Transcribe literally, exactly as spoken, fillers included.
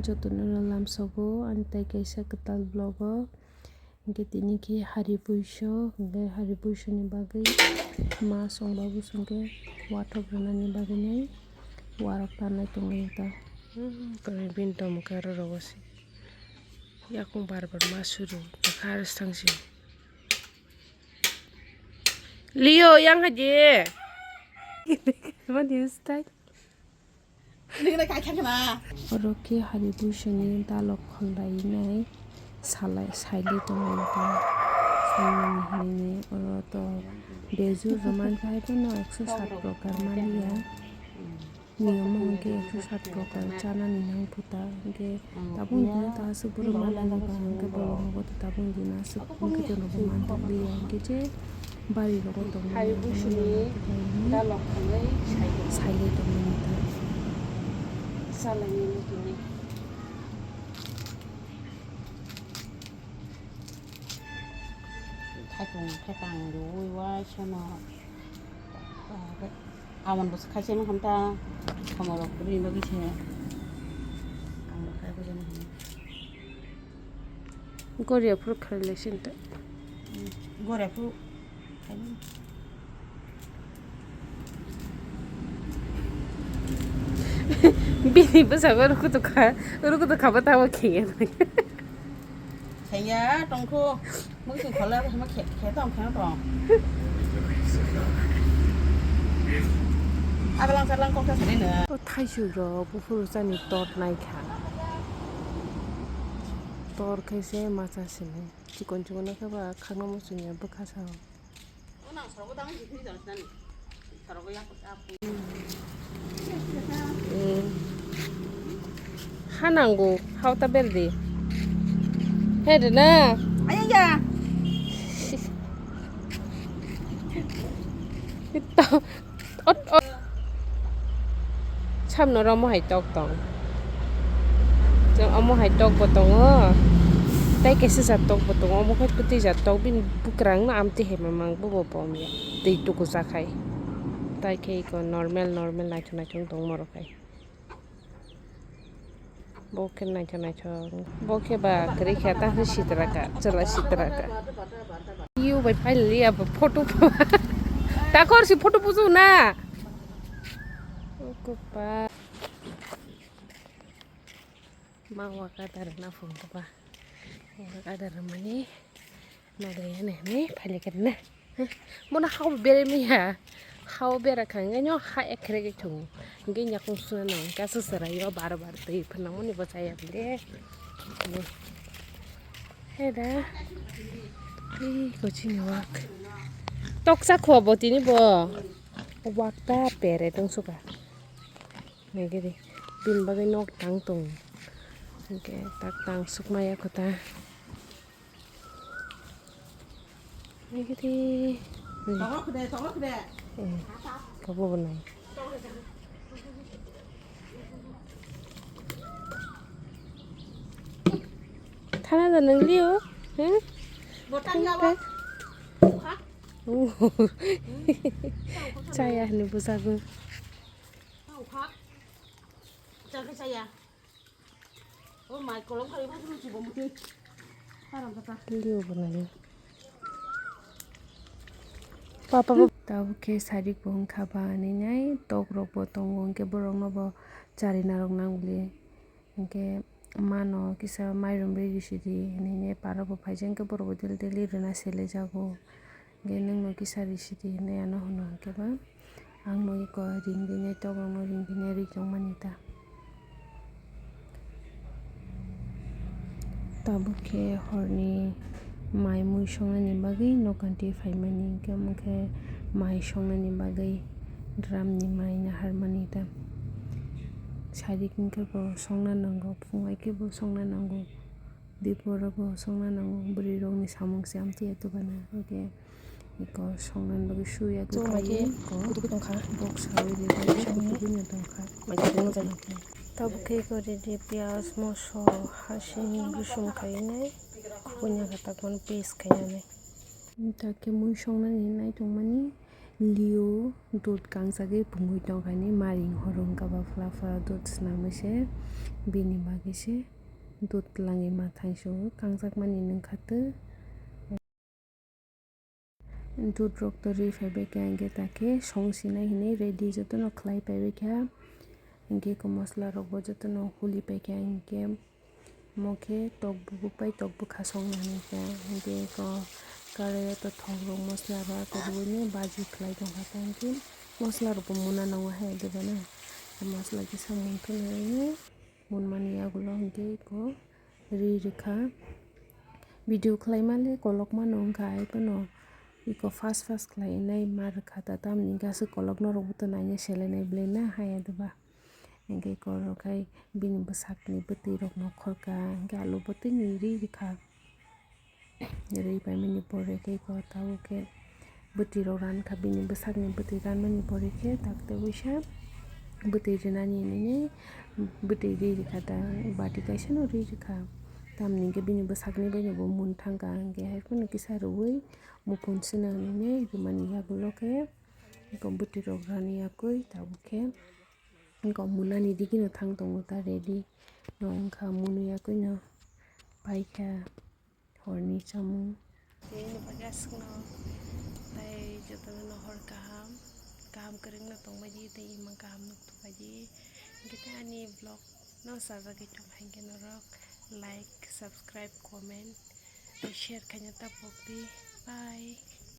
Jotono no lamsogo ani tai kaisa kwtal vlog o. Hwnkhe tini khe hari buiso, hwnkhe hari buiso ni bagwi ma chwng babu chwng khe wathok rwnani bagwi nai warok tanai tonglaio ta. Hmm, kwrwi bini tongmwkhe aro rogo se. Yakung bar bar ma suru, bwkha aro se thang si. Leo, yang haji. What is that? Nini kena kai khan kena. Oro khe hari buisoni dalok khondainai salai, sailai tongo wngkha. Saimani hinwi oro to bejur rwmani khai phano ekso sat prokar manya. Niyom hwnkhe ekso sat prokar chanani nang phuta hwnkhe tabuk hwnkhe ta aswk borok manani ba hwnkhe bolong rogo tabuk hwnkhe aswk hwnkhe to rogo manthok liya hwnkhe je. Bari rogo tongmani. Hai buisini dalok khanai sailai tongmani ta. Salaini nukini. Thaipung thepang riui wai sono. Amon bwswk khai se nw hamta. Khomorok rini bagwi se. Ang khai bujani hwnwi. Goria phuru kharwi lai sini ta. Goria phuru. Bini bwskango rukutu kha, rukutu khaba tamo khiya. Khiya tongkho. Mui tong khole ma khe, khe tong, khe tong. Aglang saglang kok ta sari na. O thaisuk rok buphuru chani tor nai kha. Tor khe se ma cha sini. Chikon chikon khe ba khakno muchungya bwkha sao. Hanango, hauta berdi. Hede na. Ayaya. Ito. Ot, ot. Samno ro omo hai tok tong. Jeng omo hai tok bo tongo. Tai kaisa jat tok bo tongo. Omo khai kwtwi jat tok. Bini bwkrang no amtwi hai mamang bo bo pom ya. Twi tukusa khai. Tai khe iko normal normal naithok naithok tongma rok khai. Bo khe naithok naithok. Bo khe ba kwrwi kha ta hwnwi sitra ka, chwla sitra ka. Yo bai finally abo photo. Takhor si photo buju na. O kopa. Ma wa ka dar na phone ko ba. Wa ka dar mani. Naglai ya ne, ne, phailai khe ne. Hah? Bono hao bere miya. Hao bera kha, hwnkhe nw ha ekhere khe thung. Hwnkhe yakung suna nang, kaisa chwrai yo bar bar twi phana moni bo chaya bole. Ne. He da. Ih, kochini wak. Toksa kho bo tini bo. Wak ta pere tong suka. Nai gede. Bin bagwi nok tang tong. Hwnkhe tak tang sukmaya kho ta. Nai gede. Tokla khude, tokla khude. Eh, kabo bo nai. Thana da nang liyo, eh? Botang ya, wa. Thang ta. Uh. Chaya hini busago. Chaya. O mai kolok phai bo phuru chibo muti. Haram kata. Liyo bo nai. Papa bo. Tabuk khe sarik bo wngkha ba hinwi nai tok rok bo tongo hwnkhe borok no bo charina rok nang bwle. Hwnkhe mano kisa mairum ri risi di hinwi nai para bo phaijak hwnkhe borok bo daily daily rwna sele jago. Hwnkhe nwng no kisa risi di hinwi ano hwno hwnkhe ba. Ang no eko ring rinai tok rok no ring rinai ri tongmani ta. Tabuk khe horni mai mui songnani bagwi nokanti phaimani, hwnkhe omo khe mai songnani bagwi drum ni mai naharmani ta. Sarik hwnkhe bo songna nango, phung bai khe bo songna nango. Dipor bo songna nango, bwrwi rokni samung se amtwi ya tubana. Hwnkhe eko songnani bagwi suya. Chwng bai khe kwtwkhe tongkha. Box sawi rijak, kwtwkhe no tongkha. Tabuk khe eko ready piyaj, moso, hasing, gusum khainai, kubunya khe takmani paste khainani. Takhe mui songnani nai tongmani. Leo dud kangjagwi pungwi tongkha ni, maring horong kaba phla phla dud swnamwi se, bini bagwi se dud twlangwi ma thangsu kangjak mani nungkha tw. Dud rok to ri phaibai kha, hingke ta khe song sinai hinwi ready jotono khlai phaibai kha, hingke ko mosola rok bo jotono huli pai kha, hingke. Omo khe tok bubuk bai tok bwkha song nani khe, hingke eko karai o to thok rok mosola rok eko rwui no baji khlai tongkha, tei hingke mosola rok bo muna nango hai debana. Mosola kisa mun thung nai no mun mani yagulo hingke eko ri rikha. Video khlai male kolok mano wngkha, hai phano eko fast fast khlai nai ma rwkha ta, tamni hingke aswk kolok norok bo to naina selai nai belai na hai deba. Hingke eko rok hai bini bwsakni bwtwi rok no khorka, hingke alu bwtwi ni ri rikha. Ri paimani pore khe eko tabuk khe bwtwi rok rankha, bini bwsakni bwtwi ranmani pore khe tak tei uisa bwtwi rinani hinwi bwtwi ri rikha ta, bati kaisa no ri rikha. Tamni hingke bini bwsakni bai no bo mun thangkha, hingke hai phano kisa rwui muphun sina hinwi rimani yagulo khe eko bwtwi rok rani yakui tabuk khe. Wngkha munani digino thang tongo ta ready no wngkha, munu yakuino paikha horni chamung. Tei nini bagwi aswkno tei jotono no hor kaham, kaham kwrwngno tongbaidi tei imang kaham nuk tongbaidi. Hingke tei ani vlog no sajagwi tongkha hingke norok like, subscribe, comment tei share khaina ta pokdi. Bye.